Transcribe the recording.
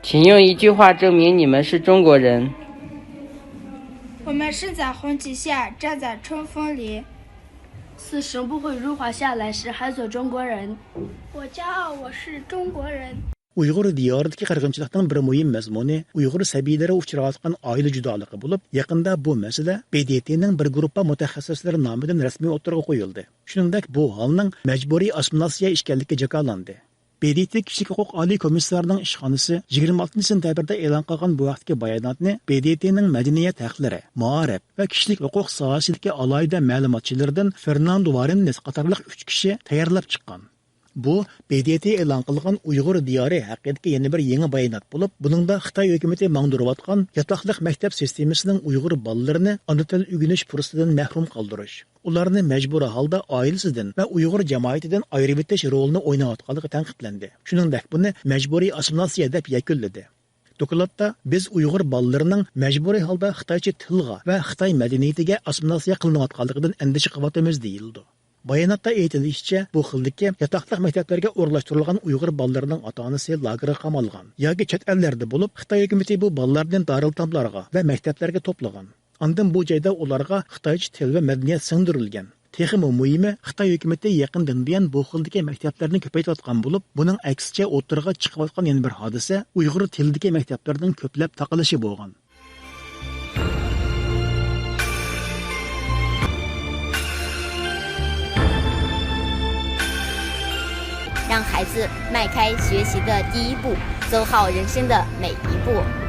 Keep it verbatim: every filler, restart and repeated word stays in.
请用一句话证明你们是中国人。我们身在红旗下，站在冲锋里。是神不会入华夏来时还做中国人。我骄傲，我是中国人。 ئۇيغۇر دىيارىدىكى قىرغىنچىلىقنىڭ بىر مۇھىم مەزمۇنى ئۇيغۇر سەبىيلىرى ئۇچراۋاتقان ئائىلە جۇدالىقى بولۇپ، يېقىندا بۇ مەسىلە ب د ت نىڭ بىر گۇرۇپپا مۇتەخەسسىسلىرى نامىدىن رەسمىي ئوتتۇرىغا قويۇلدى. شۇنىڭدەك بۇ ھالنىڭ مەجبۇرىي ئاسسىمىلياتسىيە ئىكەنلىكى جاكارلاندى. ب د ت كىشىلىك ھوقۇق ئالىي كومىسسارىنىڭ ئىشخانىسى يىگىرمە ئالتىنچى سېنتەبىردا ئېلان قىلغان بۇ ھەقتىكى باياناتنى ب د ت نىڭ مەدەنىيەت ھەقلىرى، مائارىپ ۋە كىشىلىك ھوقۇق ساھەسىدىكى ئالاھىدە مەلۇماتچىلىرىدىن فېرناندو ۋارېننېس قاتارلىق ئۈچ كىشى تەييارلاپ چىققان. بۇ ب د ت ئېلان قىلغان ئۇيغۇر دىيارى ھەققىدىكى يەنە بىر يېڭى بايانات بولۇپ، بۇنىڭدا خىتاي ھۆكۈمىتى ماڭدۇرۇۋاتقان ياتاقلىق مەكتەپ سىستېمىسىنىڭ ئۇيغۇر بالىلىرىنى ئانا تىل ئۆگىنىش پۇرسىتىدىن مەھرۇم قالدۇرۇش، ئۇلارنى مەجبۇرىي ھالدا ئائىلىسىدىن ۋە ئۇيغۇر جامائىتىدىن ئايرىۋېتىش رولىنى ئويناۋاتقانلىقى تەنقىدلەندى. شۇنىڭدەك بۇنى مەجبۇرىي ئاسسىمىلياتسىيە دەپ يەكۈنلىدى. دوكلاتتا بىز ئۇيغۇر بالىلىرىنىڭ مەجبۇرىي ھالدا خىتايچە تىلغا ۋە خىتاي مەدەنىيىتىگە ئاسسىمىلياتسىيە قىلىنىۋاتقانلىقىدىن ئەندىشە قىلىۋاتىمىز دېيىلىدۇ. باياناتتا ئېيتىلىشىچە، بۇ خىلدىكى ياتاقلىق مەكتەپلەرگە ئورۇنلاشتۇرۇلغان ئۇيغۇر بالىلىرىنىڭ ئاتا-ئانىسى لاگېرغا قامالغان ياكى چەت ئەللەردە بولۇپ، خىتاي ھۆكۈمىتى بۇ بالىلارنى دارىلئېتاملارغا ۋە مەكتەپلەرگە توپلىغان. ئاندىن بۇ جايدا ئۇلارغا خىتايچە تىل ۋە مەدەنىيەت سىڭدۈرۈلگەن. تېخىمۇ مۇھىمى، خىتاي ھۆكۈمىتى يېقىندىن بۇيان بۇ خىلدىكى مەكتەپلەرنى كۆپەيتىۋاتقان بولۇپ، بۇنىڭ ئەكسىچە ئوتتۇرىغا چىقىۋاتقان يەنە بىر ھادىسە ئۇيغۇر تىلىدىكى مەكتەپلەرنىڭ كۆپلەپ تاقىلىشى بولغان. 让孩子迈开学习的第一步，走好人生的每一步。